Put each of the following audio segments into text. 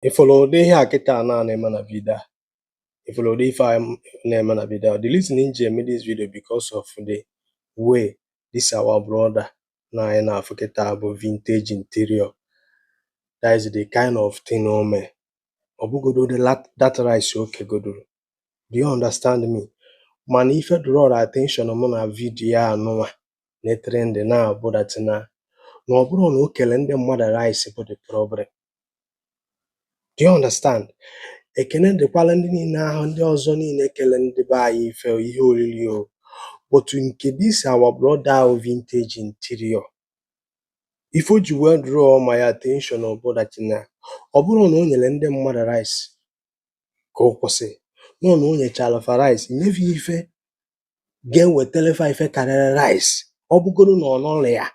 Ịfụlụ ụdị ihe a kịta na na-eme na video a? Ịfụlụ ụdị ife a na-eme na video a? The reason m ji eme this video, because of the way this our brother na anyị na-afụ kịta bụ Vintage Interior, that is the kind of thing o mee. Ọ bụgodu that rice o kegodoro, do you understand me? Mana ife draw attention m na video a nụnwa na trend na bụ that na ọ bụrụ na o kele ndị mmadụ rice bụ the problem, do you understand? Ekene dịkwala ndị niile ahụ, ndị ọzọ niile kele ndị be anyị ife ihe oriri o, but nke this our brother ahụ, Vintage Interior, ife o ji wee draw my attention bụ that na ọ bụrụ na o nyere ndị mmadụ rice ka ọ kwụsị nọ na o nyechara fa rice, nyefe ife ga-ewetara fa ife karịrị rice, ọ bụgoro na ọ nọrọ ya,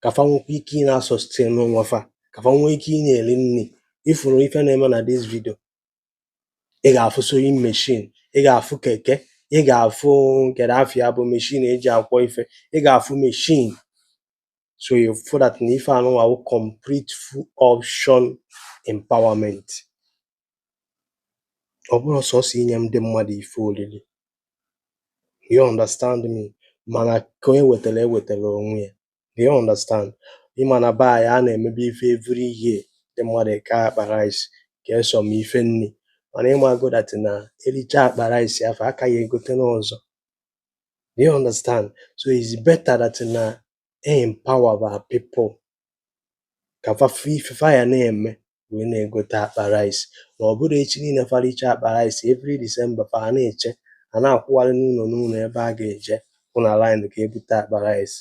ka fa nwekwa ike ị na-sustain onwe fa, ka fa nwee ike ị na-eri nri. Ifuru ife na-eme na this video, ị ga-afụ sewing machine, ị ga-afụ keke, ị ga-afụ kedu afịa bụ machine eji akwọ ife, ị ga-afụ machine. So you feel that na ife anụnwa wụ complete full option empowerment. Ọ bụrụ sọsọ inye ndị mmadụ ife oriri, you understand me? Mana ka onye wetara ewetara onwe ya, do you understand? Ịma na be anyị a na-emebe ife every year, ndị mmadụ eke akpa rice, kee some ife nri, mana ịmago that na ericha akpa rice afọ aka ya egote n'ọzọ, do you understand? So it's better that na empower our people ka fa fụ ife fa ya na-eme wee na-egote akpa rice, na ọ bụrụ echi niile fa richaa akpa rice every December, fa na-eche a na-akwụgharị n'ụlọ n'ụlọ ebe a ga-eje kwụ na line ka ebute akpa rice.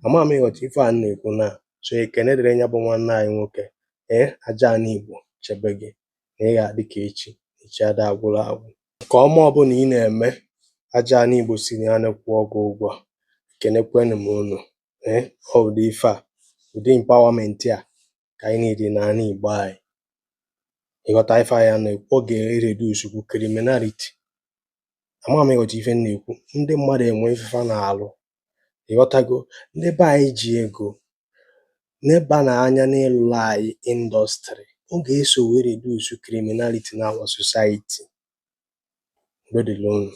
Ama m ịghọta ife a m na-ekwu na. So ekene dịrị ya bụ nwanne anyị nwoke. Ee, aja ana Igbo chebe gị na ị ga-adị ka echi, echi ada agwụrụ agwụ. Nke ọma ọbụla ị na-eme, aja ana Igbo si na ya kwụọ gị ụgwọ. Ekenekwenụ m unu. Ee, ọ ụdị ife a, ụdị empowerment a ka anyị need n'ala Igbo anyị. Ịghọta ife anyị a na-ekwu? Ọ ga-ereduce criminality. Ama m ịghọta ife m na-ekwu. Ndị mmadụ enwe ife fa na-alụ, ịghọtago? Ndị be anyị ji ego neba na anya n'ịlụrụ anyị industry, ọ ga-eso wee reduce criminality na our society. Udo dịrị unu.